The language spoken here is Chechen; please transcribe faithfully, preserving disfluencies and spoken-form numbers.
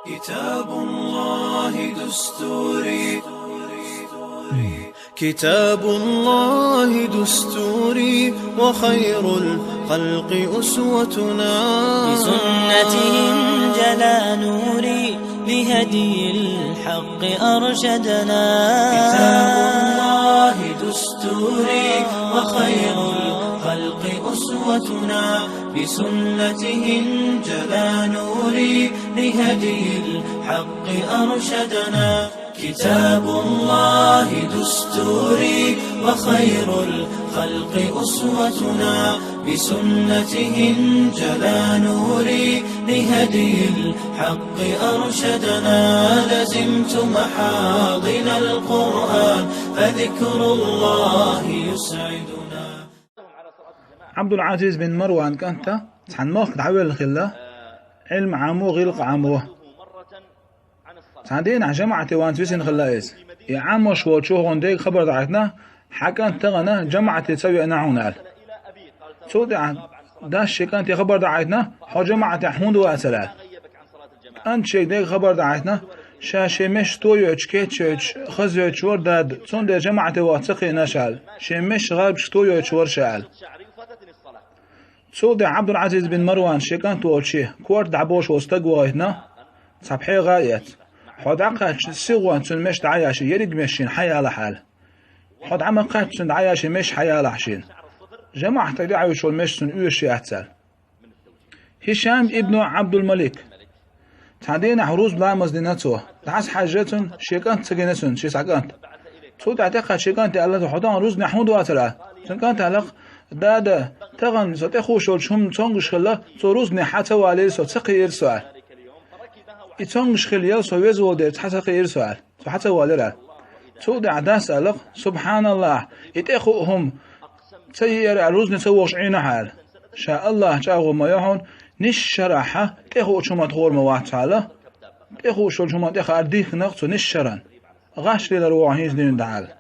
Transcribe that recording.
كتاب الله دستوري، كتاب الله دستوري، وخير الخلق أسوتنا. بسنته انجلى نوري، لهدي الحق أرشدنا. كتاب الله دستوري، وخير الخلق أسوتنا. بسنته انجلى نوري، لهدي الحق أرشدنا. كتاب الله دستوري، وخير الخلق أسوتنا. بسنته انجلى نوري، لهدي الحق أرشدنا. لزمت محاضن القرآن، فذكر الله يسعدنا. عبد العزيز بن مروان кӀант цхьана мохк дӀавелла хилла, Ӏилма Ӏамо, гӀиллакх Ӏамо. Цхьана дийнахь жамаӀате ванца висина хилла иза. И Ӏамош волчо хӀокхуьнан дега хабар даӀийтина: «Хьан кӀант тахана жамаӀате ца веана хьуна», – аьлла. Цул тӀаьхьа дас шен кӀанте хабар даӀийтина: «Хьо жамаӀатехь хӀунда вацара?» – аьлла. КӀанта шега дега хабар даӀийтина: «Ша шен мешто йойтуш, кечйойтуш, хаза йойтуш вара дада, цундела жамаӀате ваха ца кхиъна ша», – аьлла. «Шен мешаш гӀарбашка то йойтуш вара ша», – аьлла. Цул тӀаьхьа Ӏабдул-Ӏазиз бин Марван шен кӀант волчу корта дӀабош волу стаг вахийтина цхьа пхьегӀа а эцна. «Хьо дӀакхаьчча сихонца цуьнан мешаш дӀа а яшийна, ерриг мешаш шена хьаялахь», – аьлла. «Хьо дӀа ма кхаьчча, цуьнан дӀа а яшийна, мешаш хьаялахь шена. ЖамаӀатах тӀе Ӏуьйсуш волу мешаш цунна оьшуш яц», – аьлла. Хишам ибн Ӏабдул-Малик. Цхьана дийнахь рузба ламаз дина цо. ДӀасахьаьжжа цунна шен кӀант ца гина цунна, шен цхьа кӀант. Цул тӀаьхьа тӀекхаьчча шен кӀанте аьлла: «Хьо тахана рузбанехь хӀунда вацара?» Цуьнан кӀанта аьлла: «Дада, тахана со тӀехуш йолчу хӀуманна цомгуш хилла, цо рузбанехь хьа ца валийра со, ца кхиира со», – аьлла. «И цомгуш хилла елла со веза волу дела, хьа ца кхиира со», – аьлла. «Со хьа ца валийра», – аьлла. Цул тӀаьхьа дас аьлла: «СубхьаналлахӀ, и тӀехуъу хӀума ца йиъара аьлла, рузбане ца вогӀуш Ӏийна хьо», – аьлла. «Ша АллахӀ чӀагӀо ма йо хьуна, нисса шарахь тӀехуучу хӀуманна тхуна ма вац хьо», – аьлла. ТӀехуш йолчу хӀуманна тӀе хаар дихкина цо нисса шарахь. ГӀаш лелар ву хьо хӀинца дуьйна дӀа аьлла.